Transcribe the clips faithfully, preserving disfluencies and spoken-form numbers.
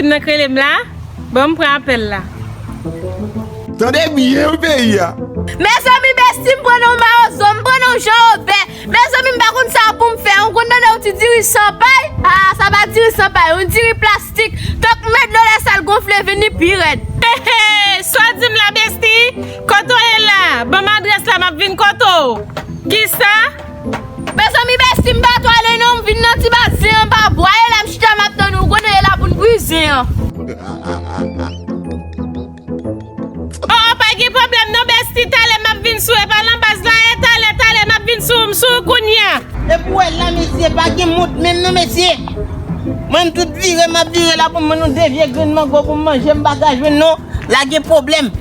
Nan k rele m la, bon, m pran apèl la. Tande byen wi peyi a. Mezanmi, besti, m pran nan mawozo, m pran nan jan ovè. Mezanmi, m pa konn sa pou m fè. Ou konn tande yon ti diri san pay? Ah, sa pa diri san pay, yon diri plastik. Tank met dlo lè sal gonfle vin li pi rèd. Hehe, sa w di m la, besti? Kote w ye la? Ban m adrès la, m ap vin kote w. Kisa? Mezanmi, besti, m pa twale non, m vin nan ti bazen an pa bwa, e la m chita m ap tann ou, ou konnen e la pou n bri zen an. Oh, oh, pa gen pwoblèm non, besti, talè m ap vin sou, e pa nan baz la, e talè, talè m ap vin sou, m sou ou kounye a. E pou wè la, mesye, pa gen mont menm non, mesye. Mwen, m tout vire, m ap vire la pou m ban nou de vye grenn mango pou m manje, m pa ka jwenn non, la gen pwoblèm.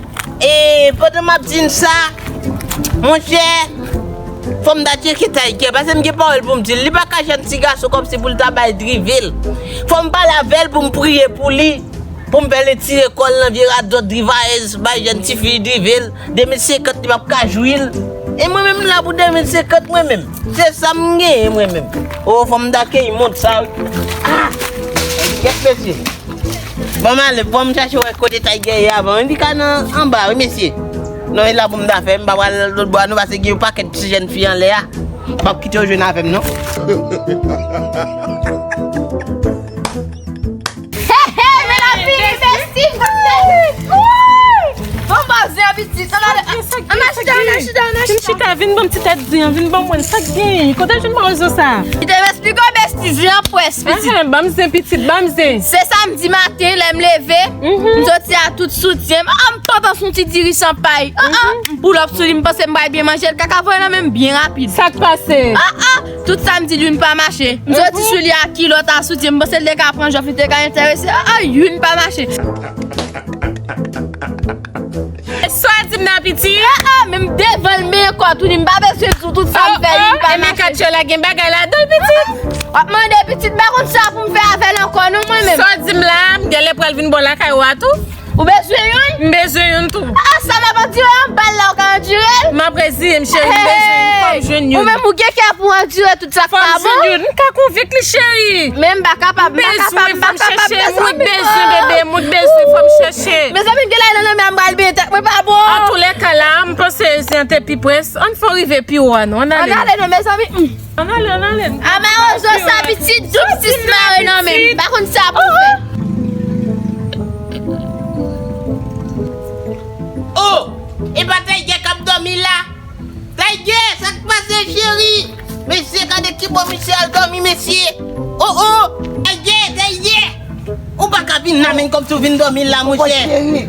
E pandan m ap di n sa, monchè, fò m ta tcheke Tiger, paske m gen pawòl pou m di l. Li pa ka jwenn ti gason kòmsi pou l ta bay drive l. Fò m pale avè l pou m priye pou li, pou m fè l retire kò l nan vye radòt drivayèz, bay jèn tifi drive l. De mil senkant li p ap ka jwi l. E mwen menm m la pou de mil senkant mwen menm. Se sa m genyen mwen menm. O, fò m ta keyi mont sa wi. Ah! Kèt mesye. Bon, m ale, bon, m chache wè kote Tiger ye avan. Li ka nan anba, wi, mesye. Non, e la pou m ta fè, m pa pral lòt bò a, non, paske gen yon pakèt ti jèn fi anlè a. M p ap kite yo jwenn avè m, non. Hey, hey, men la fini, besti. Bon, bon, zen, pitit. Ann ale, ann al chita, ann al chita, ann al chita. Vin chita, vin ban m ti tèt zen an, vin ban mwen, sa k genyen? Kote w jwenn mawozo sa? Li te esplike w, besti, zen an pwès, pitit. Ahan, ban m zen, pitit, ban m zen. Se samdi maten, lè m leve, m soti a tout soutyen m. Ah, m pantan sou ti diri san pay. Ah, ah, m pull up sou li, m panse m pral byen manje l. Kaka voye nan men m byen rapid. Sa k pase? Ah, ah, tout sa m di l, youn pa mache. M soti sou li ak kilòt a soutyen, m panse l te ka pran jòf, li te ka enterese. Ah, ah, youn pa mache. Sa w di m nan, pitit? Ah, ah, men m devan l, men kò tou li, m pa bezwen di w tout sa m fè, youn pa mache. Oh, oh, e men katye la gen bagay ladan l, pitit? W ap mande pitit, m pa konn sa pou m fè avè l ankò non, mwen menm. Sa w di m la, m genlè pral vin bò lakay ou a tou. Ou bezwen youn? M bezwen youn tou. Ah, sa m ap andire anba l la, ou ka andire l? M ap reziye m, cheri, m bezwen youn, fò m jwenn youn. Ou menm ou gen kè pou andire tout sa k pa bon? Fò m jwenn youn, m ka konvenk li, cheri. Men m pa kapab, m pa kapab, m pa kapab, mezanmi. M bezwen, bebe, m bezwen, fò m chèche. Mezanmi, m gen la nan lanmè a, m pral benyen tèt mwen pa bon. Antoulèka la, m panse zen an te pi pwès. Ann fè w rive pi wo a non, ann ale. Ann ale non, mezanmi. Ann ale, ann ale. A mawozo sa pitit, doub sis mare nan men m. Pa konn sa pou fè. Oh, e pa Tiger k ap dòmi la? Tiger, sa k pase, cheri? Mesye, gade kibò misye al dòmi, mesye. Oh, oh, Tiger, Tiger. Ou pa ka vin la menm kòmsi w vin dòmi la, monchè.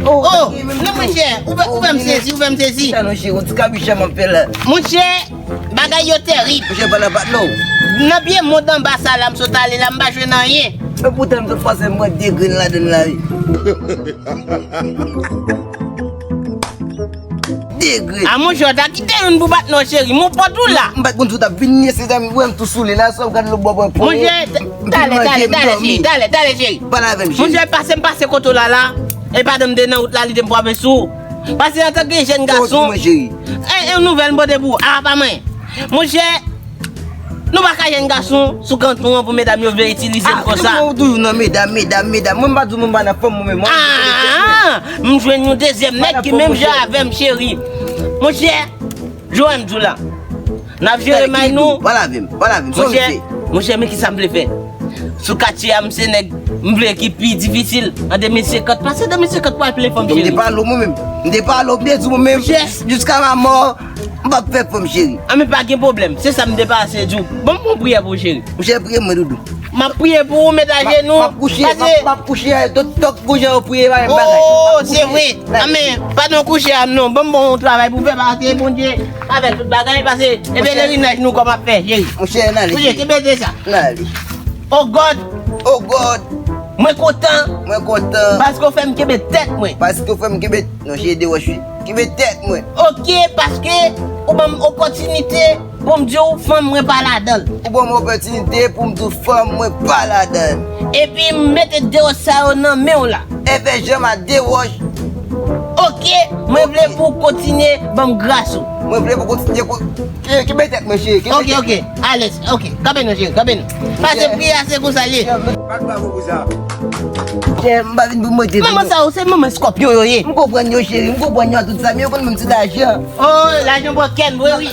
Oh, non, monchè, ou fè, ou fè m sezi, ou fè m sezi. Sa non, cheri, yon ti kabicha m ap fè la. Monchè, bagay yo tèrib. Monchè, pa nan pat non. Nan pye mond anba sa la, m sot ale la, m pa jwenn anyen. Men poutan, m sot pase, m pran de grenn ladann la, wi. Degre. A monchè, w ta kite youn pou bat non, cheri. Mon pòt ou la. M pa t konn si w t ap vin ye, se zanmi, wè m tou sou li la, sa w gad lòt bò pran pran. Monchè, talè, talè, talè, cheri, talè, talè, cheri. Pale avè m, cheri. Monchè, pase m pase kote w la la. E pandan m te nan wout la, li te m frape sou. Pase antanke jèn gason. E, e yon nouvèl m pote pou ou. A, pa mwen. Monchè, nou pa ka jwenn gason sou kanton an pou medam yo vle itilize n konsa. Ah, ou toujou nan medam, medam, medam. Mwen m pa di w mwen pa nan fanm mwen menm. Ah, m jwenn yon dezyèm nèg ki menm jan avè m, cheri. Monchè, Joe, m di w la. N ap jere may nou. Pale avè m, pale avè m. Monchè, monchè, men kisa m vle fè. Sou katye a, m se nèg m vle ki pi difisil. An de mil senkant, pase de mil senkant pral plen fanm, cheri. M te pale w mwen menm. M te pale w, m te di w mwen menm. Monchè. Jiska ma mò. M p ap fè fanm, cheri. A, men pa gen pwoblèm. Se sa m te pase di w. Ban m yon priyè pou w, cheri. Monchè, priye mwen, doudou. M ap priye pou ou, met ajenou. M ap kouche, m ap, m ap kouche, tout, tout kou jan yo priye, pa menm bagay. Oh, se vre. A, men, pa nan kouche a, non. Ban m ba w yon travay pou fè, paske Bondye avè tout bagay, paske e pelerinaj nou kò m ap fè, cheri. Monchè, n ale, cheri. Kenbe de sa. N ale. Oh God. Oh God. Mwen kontan. Mwen kontan. Paske w fè m kenbe tèt mwen. Paske w fè m kenbe, non, cheri, de wòch, wi. Kenbe tèt mwen. Oke, paske ou ban m opòtinite pou m di w fanm mwen pa ladan l. Ou ban m opòtinite pou m di w fanm mwen pa ladan l. Epi m mete de wòch sa yo nan men w la. E fè janm a de wòch. Ok, mwen vle pou w kontinye ban m gras ou. Mwen vle pou w kontinye ko- ke- kenbe tèt mwen, cheri. Kenbe Ok, tèt ok. Alèz, ok. Kanpe non, cheri, kanpe non. Pase Yeah. pri a, se konsa l ye. Yeah, m pa vin pou mwen te Manman sa yo, se manman skòpyon yo ye. M konprann yo, cheri. M konprann yo a tout sa, men yo konn menm ti lajan. Oh, lajan bòkèn, wi, wi.